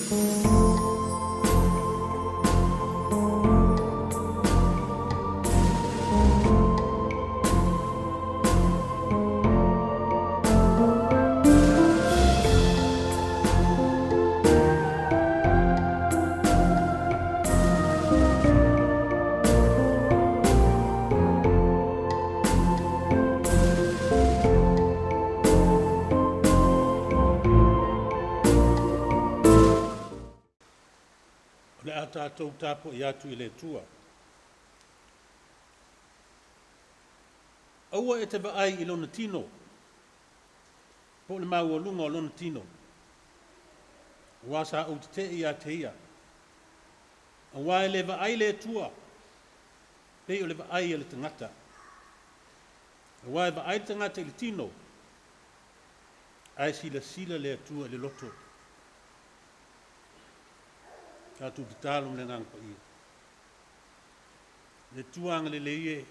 O le a tatou tapuai atu i le Atua. Aua e te vaai i lona tino, po o le maualuga o lona tino, aua sa ou tetee ia te ia. Aua e le vaai le Atua, pei o le vaai a le tagata. Aua e vaai le tagata i le tino, ae silasila le Atua i le loto. Tatou tatalo ma le Agaga Paia. Le Atua agalelei e,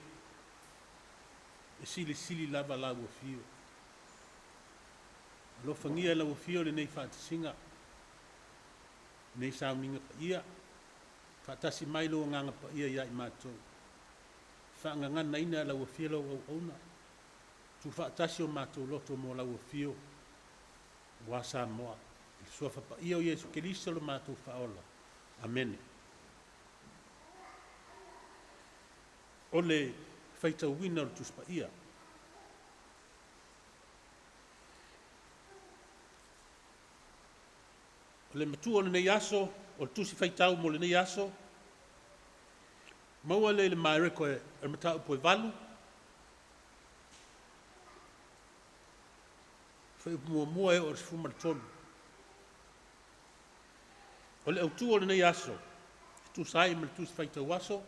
e silisili lava lau afio. Alofagia e lau afio lenei faatasiga, lenei sauniga paia, faatasi mai lou Agaga Paia ia i matou. Faagaganaina e lau afio lau auauna, tuufaatasi o matou loto mo lau afio aua Samoa. I le Suafa Paia o Iesu Keriso lo matou Faaola. Amene. O le faitauina o le Tusi Paia. O le matua o lenei aso, o le Tusi Faitau mo lenei aso, maua lea i le Mareko e le mataupu e 8, fuaiupu muamua e oo i le 13. O le autu o lenei aso, e tusa ai ma le Tusi Faitau Aso,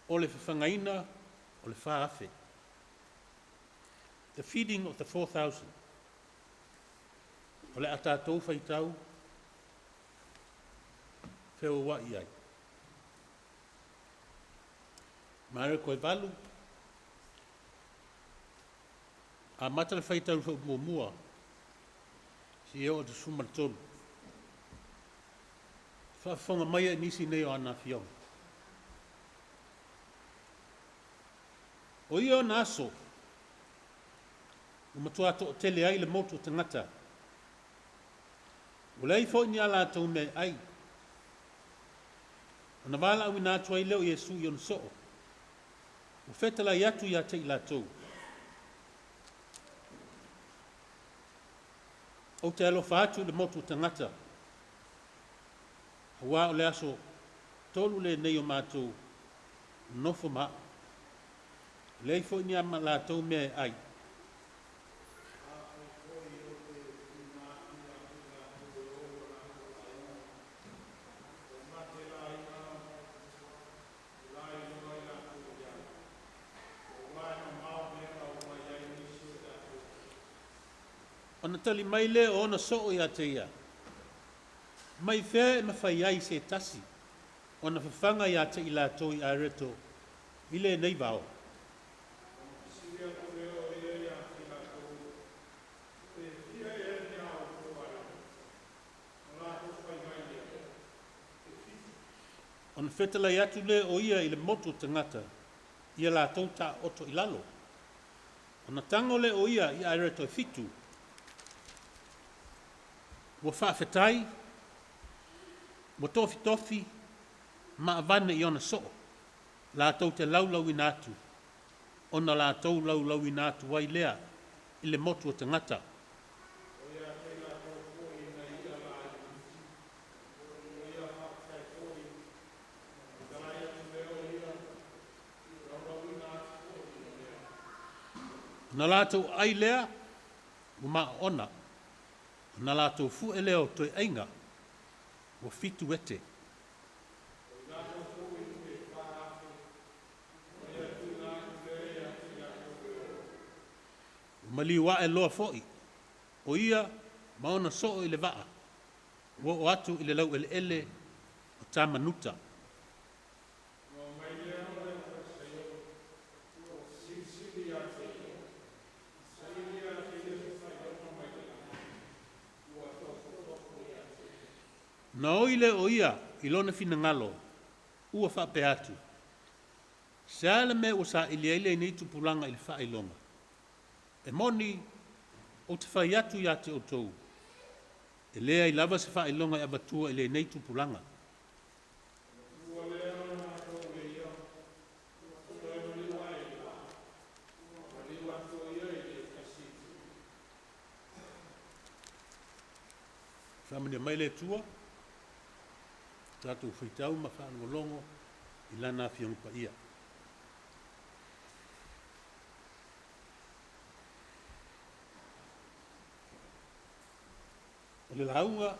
o le fafagaina o le 4,000. The feeding of the 4,000. O le a tatou faitau feoua'i ai. Mareko e 8, amata le faitau i le fuaiupu muamua, seia oo i le 13. Faafofoga maia i nisi nei o ana afioga. O ia ona aso, ua matua toatele ai le motu o tagata. Ua leai foi ni a latou mea e ai. Ona valaauina atu ai lea o Iesu i ona soo, ua fetalai atu ia te i latou, Ou te alofa atu i le motu o tagata, aua o le aso tolu lenei o matou nofo ma a'u, e leai foi ni a latou mea e ai. Afai foi ou te tuuina atu ia te i latou e ou o latou aiga, ua mate la i ina, e lailoa i latou i ai, aua e mamao mea na omai ai nisi o i latou. Ona tali mai lea o ona soo ia te ia, Mai fea e mafai ai se tasi ona fafaga ia te i latou i aereto i lenei vao? Ona fesili atu lea o ia ia te i latou, Pe fia ea ni a outou aereto? Ona latou fai mai lea, E fitu. Ona fetalai atu lea o ia i le motu o tagata ia latou taoto i lalo. Ona tago lea o ia i aereto e fitu, ua faafetai, ua tofitofi ma avane i ona soo, latou te laulauina atu, ona latou laulauina atu ai lea i le motu o tagata. O ia te i latou foi i nai i'a laitiiti, ua ia faafetai foi, ona fetalai atu lea o ia, laulauina atu foi i mea. Ona latou ai lea ua maona, ona latou fue lea o toe aiga ua fitu ete. O i latou foi e 4,000, ona ia tuuina atu lea ia te i latou e o. Ua maliu ae loa foi o ia ma ona soo i le vaa, ua oo atu i le laueleele o Tamanuta. Ona omai lea o le Farisai ua fesilisili ia te ia, e saili ia te ia se faailoga mai le lagi, ua tofotofo ia te ia. Na oi lea o ia i lona finagalo, ua faapea atu, Se a le mea ua saili ai lenei tupulaga i le faailoga? E moni, ou te fai atu ia te outou, e leai lava se faailoga e avatua i lenei tupulaga. Matua lea ona matou e ia, toe maliu ae i le vaa, maliu atu o ia i le tasi itu. Faamanuia mai le Atua tatou faitau ma faalogologo i Lana Afioga Paia. O le lauga,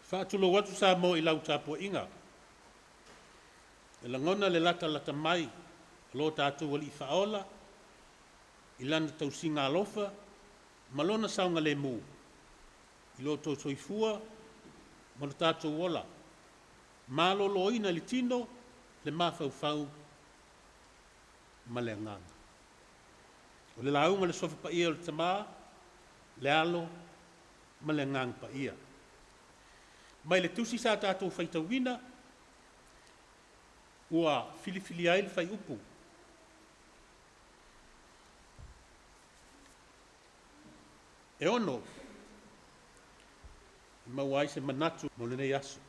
Faatulou atu Samoa i lau tapuaiga. E lagona le latalata mai o lo tatou Alii Faaola i Lana tausiga alofa ma Lona saogalemu i lo outou soifua ma lo tatou ola maloloina i le tino, le mafaufau ma le agaga. O le lauga i le Suafa Paia o le Tama, le Alo ma le Agaga Paia. Mai le tusi sa tatou faitauina, ua filifilia ai le faiupu e ono e maua ai se manatu mo lenei aso.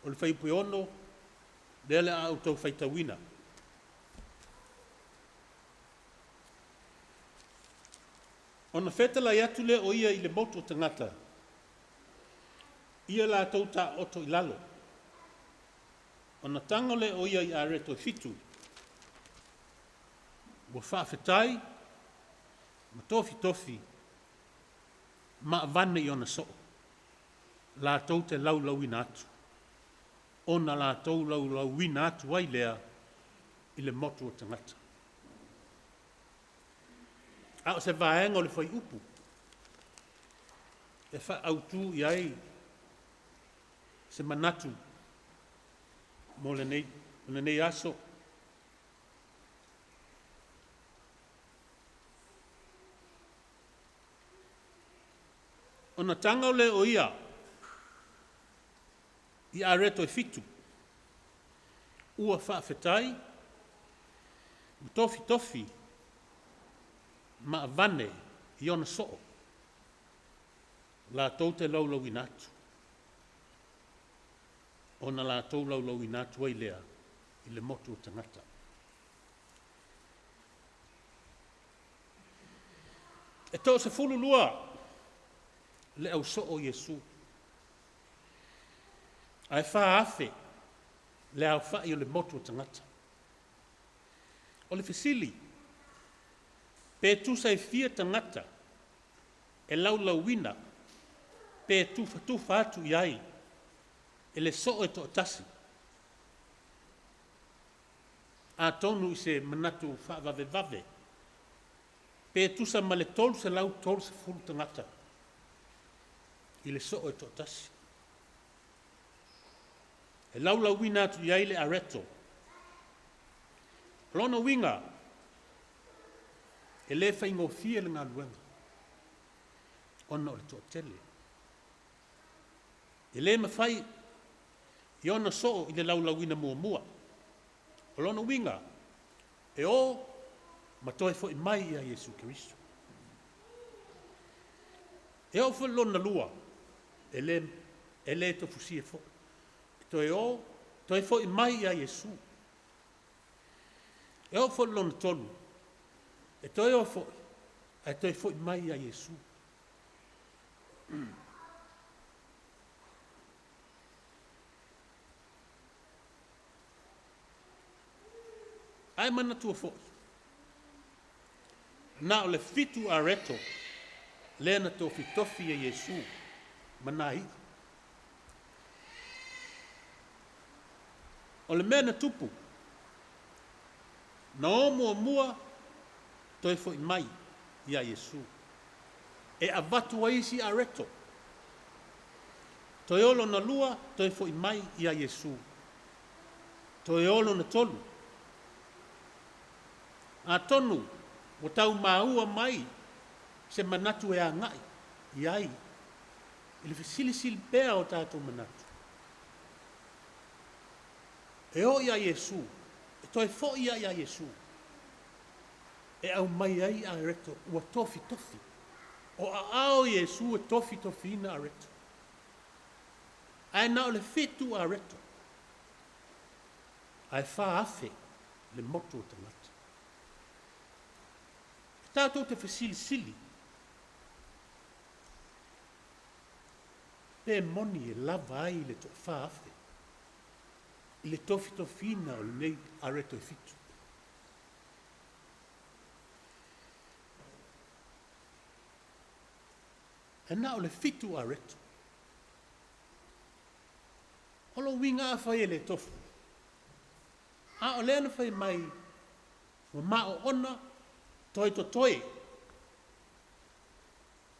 O le fuaiupu e 6, lea o le a outou faitauina. Ona fetalai atu lea o ia i le motu o tagata, ia latou taooto i lalo. Ona tago lea o ia i areto e fitu, ua faafetai ma tofitofi ma avane i ona soo, latou te laulauina atu, ona latou laulauina atu ai lea i le motu o tagata. A o se vaega o le fuaiupu e faaautu i ai se manatu mo lenei aso. Ona tago lea o ia i areto e fitu, ua faafetai ma tofitofi ma avane i ona soo latou te laulauina atu, ona latou laulauina atu ai lea i le motu o tagata. E toasefululua le au soo o Iesu, ae 4,000 le aofai o le motu o tagata. O le fesili, pe tusa e fia tagata e laulauina pe tufatufa atu i ai e le soo e toatasi? Atonu i se manatu faavavevave, pe tusa ma le 330 tagata i le soo e toatasi. E laulauina atu i ai le areto. O lona uiga, e le faigofie le galuega ona o le toatele. E le mafai i ona soo i le laulauina muamua. O lona uiga, e o ma toe foi mai ia Iesu Keriso. E oo foi i le lona lua, e le, e le tofusia foi. E toe o, toe foi mai ia Iesu. E oo foi i le lona tolu, e toe o foi, ae toe foi mai ia Iesu. Ae manatua foi, na o le fitu areto lea na tofitofi e Iesu ma nai i'a. O le mea na tupu, na o muamua toe foi mai ia Iesu e avatu ai isi areto. Toe o lona lua, toe foi mai ia Iesu. Toe o lona tolu. Atonu Ua tau maua mai se manatu e agai i ai i le fesilisili pea o tatou manatu. E oo iā Iesu, e toe foi lava iā Iesu, e aumai ai areto ua tofitofi. O aao o Iesu e tofitofiina areto. Ae na o le 7 areto, ae 4,000 le motu o tagata. E tatou te fesilisili, pe moni e lava ai le toa-4,000 i le tofitofiina o lenei areto e 7. E na o le 7 areto. O lou uiga afai e le tofu, a o lea na fai mai ua maoona toe totoe,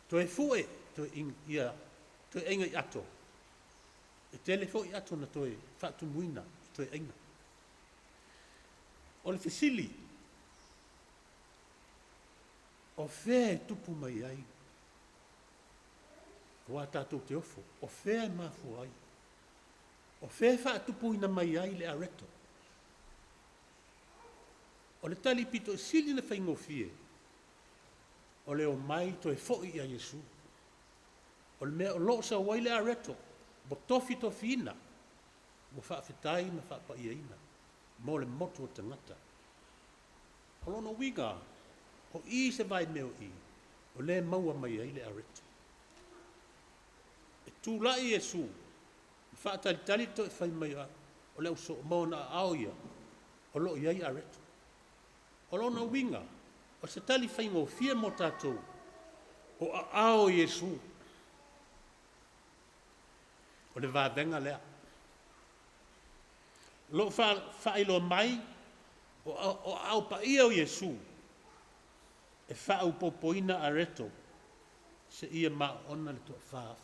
toe fue, toe ia toe aiga i ato. E tele foi ato na toe faatumuina i toe aiga. O le fesili, o fea e tupu mai ai aua tatou te ofo, o fea e mafua ai? O fea e faatupuina mai ai le areto? O le tali pito i sili ona faigofie, o le omai toe foi ia Iesu. O le mea o lo o sau ai le areto, ua tofitofiina, ua faafetai ma faapaiaina mo le motu o tagata. O lona uiga, o i se vaimea o i, o lea e maua mai ai le areto. E tulai Iesu, ma faatalitali le to'e fai mai o le ausoo ma ona aao ia, o lo o i ai areto. O lona uiga, o se tali faigofie mo tatou, o aao o Iesu. O le vavega lea. O lo o faailoa mai, o aao paia o Iesu e faaopoopoina areto seia maoona le toa-4,000.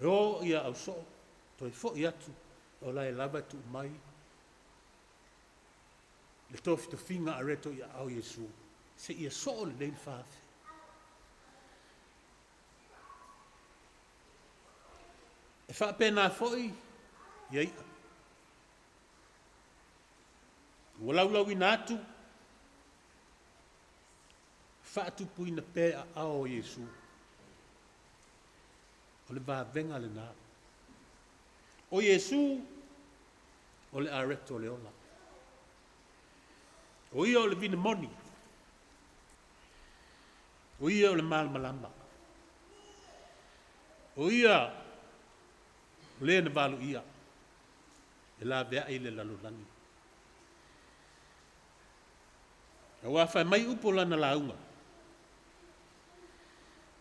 E o ia ausoo, toe foi atu, o la e lava e tuu mai le tofitofiga areto i aao o Iesu, seia soo lelei le 4,000. E faapena foi ia i'a. Ua laulauina atu, faatupuina pea i aao o Iesu. O le vavega lena. O Iesu, o le areto o le ola. O ia o le vine moni. O ia o le malamalama. O ia o le na valoia e laveai le lalolagi. Aua fai mai upu o lana lauga,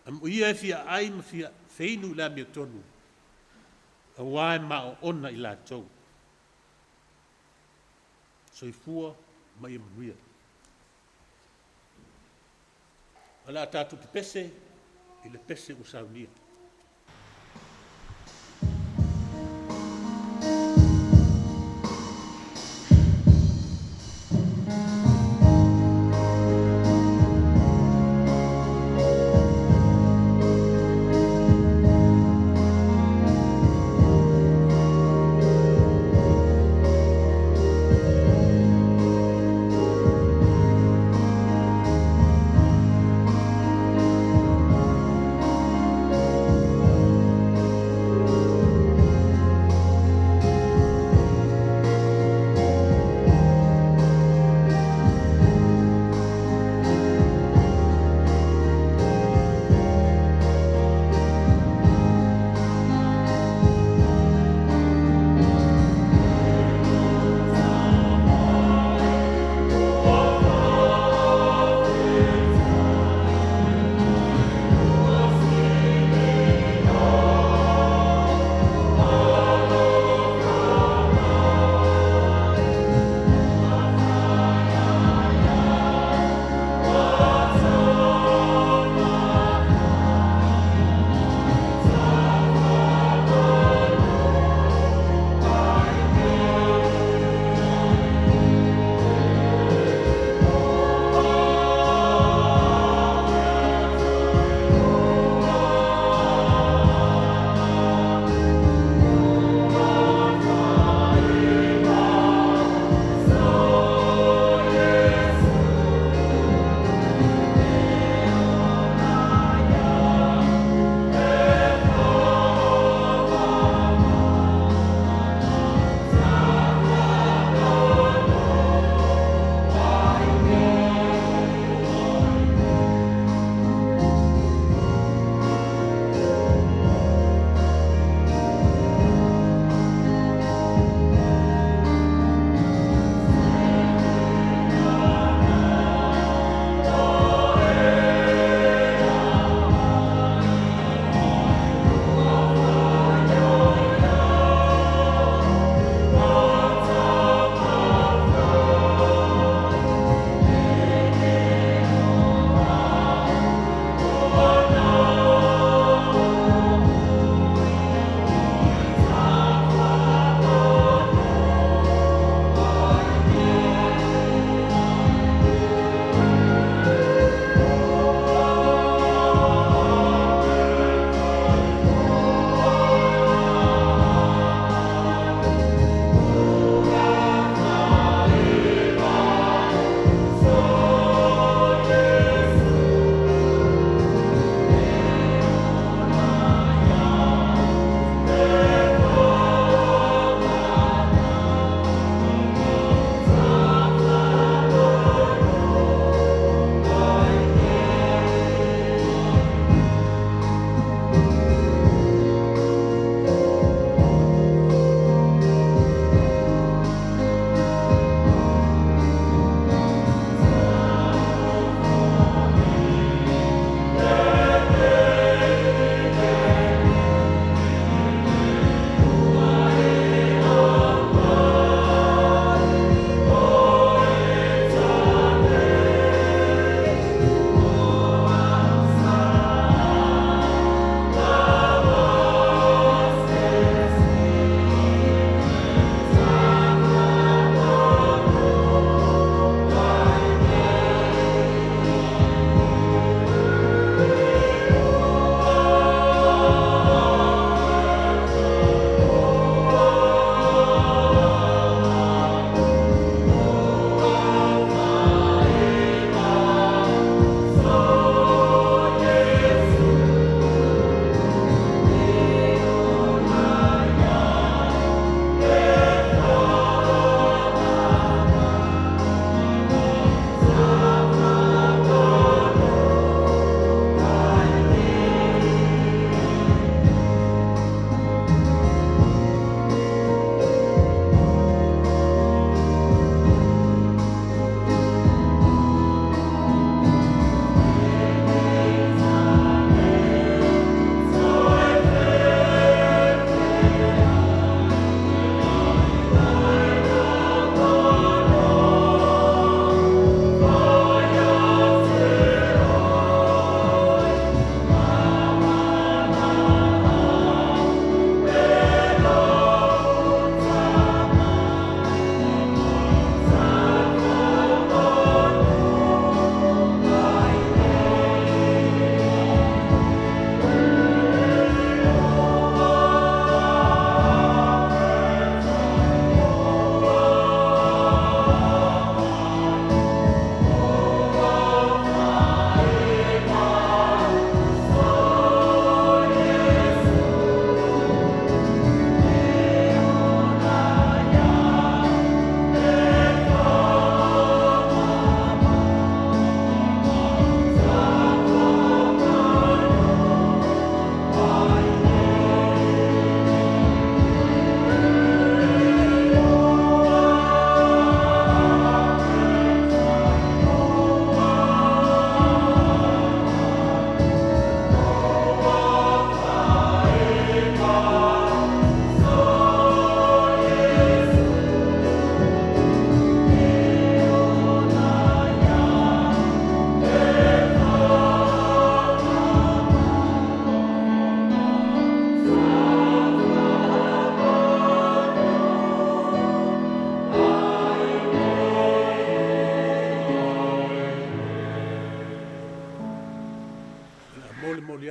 amuia e fia ai ma fia feinu i le amiotonu, aua e maoona i latou. Soifua ma ia manuia. O le a tatou pepese i le pese ua saunia.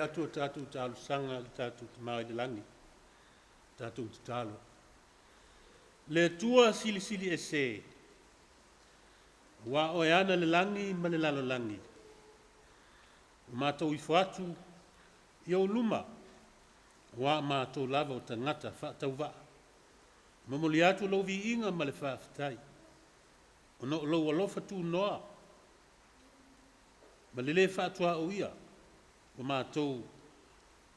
atu a tatou talosaga i le tatou Tama i le lagi, tatou tatalo. Le Atua silisili ese, aua oe ana le lagi ma le lalolagi. Ua matou ifo atu i ou luma, aua o matou lava o tagata faatauvaa. E momoli atu lou viiga ma le faafetai, ona o lou alofa tunoa ma le lē faatuaoia ua matou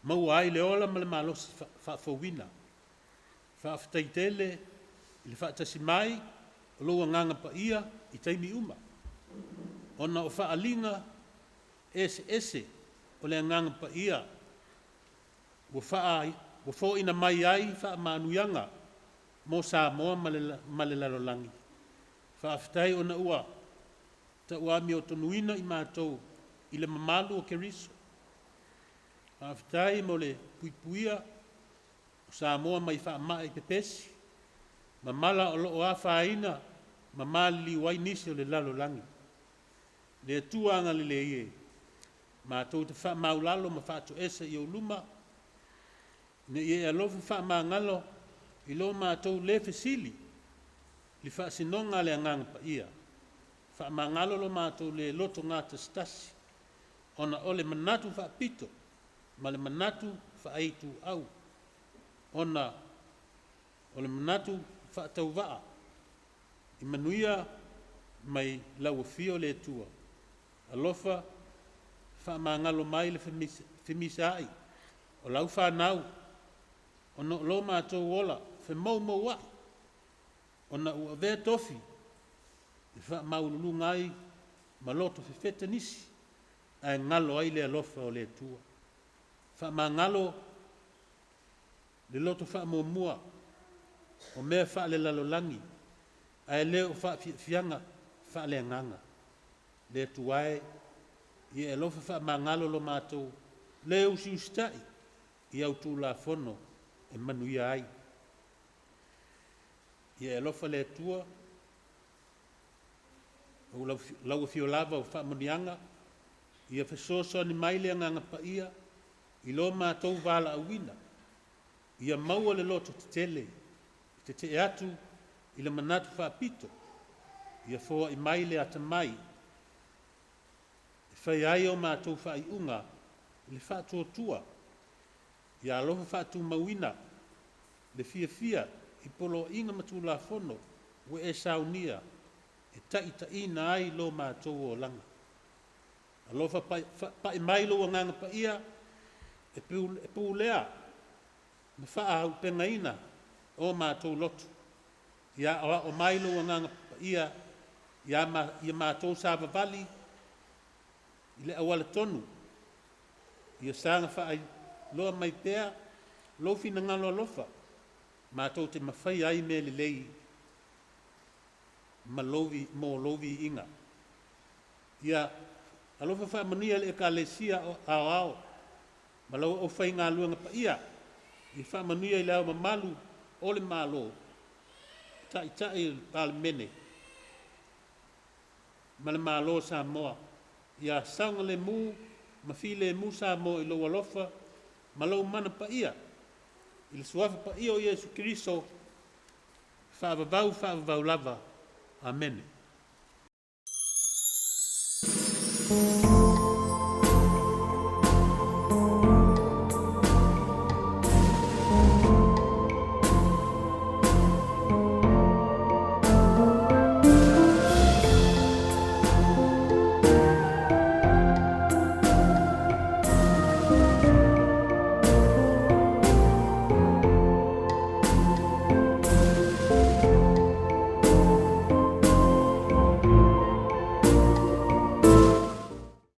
maua ai le ola ma le malosi faafouina. Faafetai tele i le faatasi mai o lou Agaga Paia i taimi uma, ona o faaaliga eseese o le Agaga Paia ua faa ua foina mai ai faamanuiaga mo Samoa ma le lalolagi. Faafetai ona ua tauamiotonuina i matou i le mamalu o Keriso. Faafetai mo le puipuia o Samoa mai faamai pepesi ma mala o lo o afaina ma maliliu ai nisi o le lalolagi. Le Atua agalelei e, matou te faamaulalo ma faatoese i ou luma, ina ia e alofa faamagalo i lo matou le fesili i le faasinoga a le Agaga Paia. Faamagalo lo matou le lotogatasitasi, ona o le manatu faapito ma le manatu faaituau, ona o le manatu faatauvaa i manuia mai lau afio le Atua. Alofa faamagalo mai le femisaai o lau fanau, ona o lo matou ola femoumouai, ona ua avea tofi e faamaualuluga ai ma loto fefeta nisi, ae galo ai le alofa o le Atua. Faamagalo le loto faamuamua o mea faalelalolagi, ae le o faafiafiaga faaleagaga. Le Atua e, ia e alofa faamagalo lo matou le usiusitai i au Tulafono e manuia ai. Ia e alofa le Atua, o lau afio lava o faamanuiaga, ia fesoasoani mai le Agaga Paia i lo matou valaauina, ia maua le loto tetele e tetee atu i le manatu faapito, ia foai mai le atamai e fai ai o matou faaiuga i le faatuatua, ia alofa faatumauina le fiafia i poloaiga ma Tulafono ua e saunia e taitaiina ai lo matou olaga. Alofa pai mai lou Agaga Paia e pulea ma faaauupegaina o matou loto. Ia aoao mai lou Agaga Paia ia matou savavali i le auala tonu, ia saga faailoa mai pea lou finagalo alofa, matou te mafaia ai mea lelei ma lou, mo lou viiga. Ia alofa faamanuia le Ekalesia aoao ma lau aufaigaluega paia, ia faamanuia i le ao mamalu o le Malo, Taitai o le Palemene ma le Malo o Samoa. Ia saogalemu ma filemu Samoa i lou alofa ma lou mana paia, i le suafa paia o Iesu Keriso, faavavau faavavau lava. Amene.